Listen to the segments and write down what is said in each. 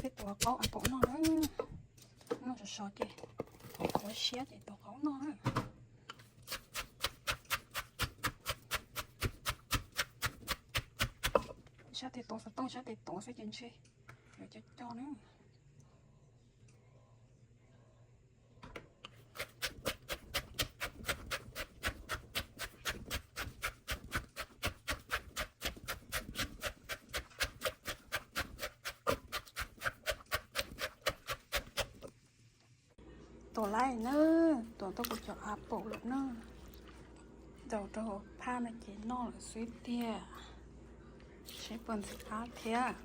Peb tuav qaub apple noj na. Noj sov sov ces ua siab ces tuav qaub noj na. Sab tes tuav xov tooj, sab tes tuav xwb ces ntshe yuav cov co na. Tuam laib na, tuam tuaj kuv cov apple lawm na. Ntaus rau hauv phaj no ces noj lawm xwb tiag. Seb puas ntxim qab thiab.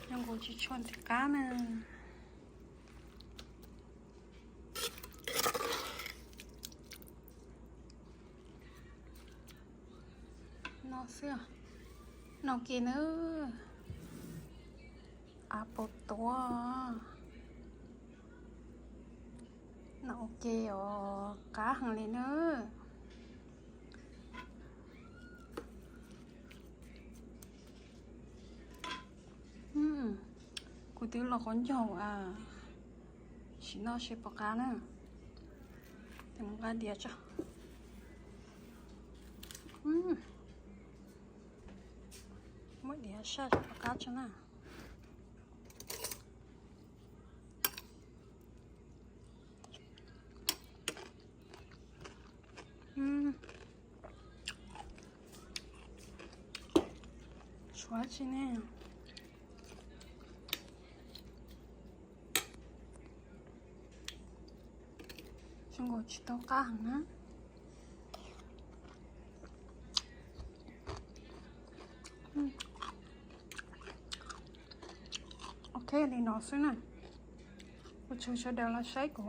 Nyob nkaus tsis tshua ntxim qab na. No xwb, no ke na. Apple tuav. No ua ke os, qab heev li na. Kuv twb los qhov ncaug, sim noj seb puas qab na. Tes mus nqa diav tso. Muab diav saj seb puas qab tso na. Tshuav tsi ne. Zoo nkaus tsis tau qab heev na. Ok, li no xwb na. Ua tsaug sawv daws los saib kuv.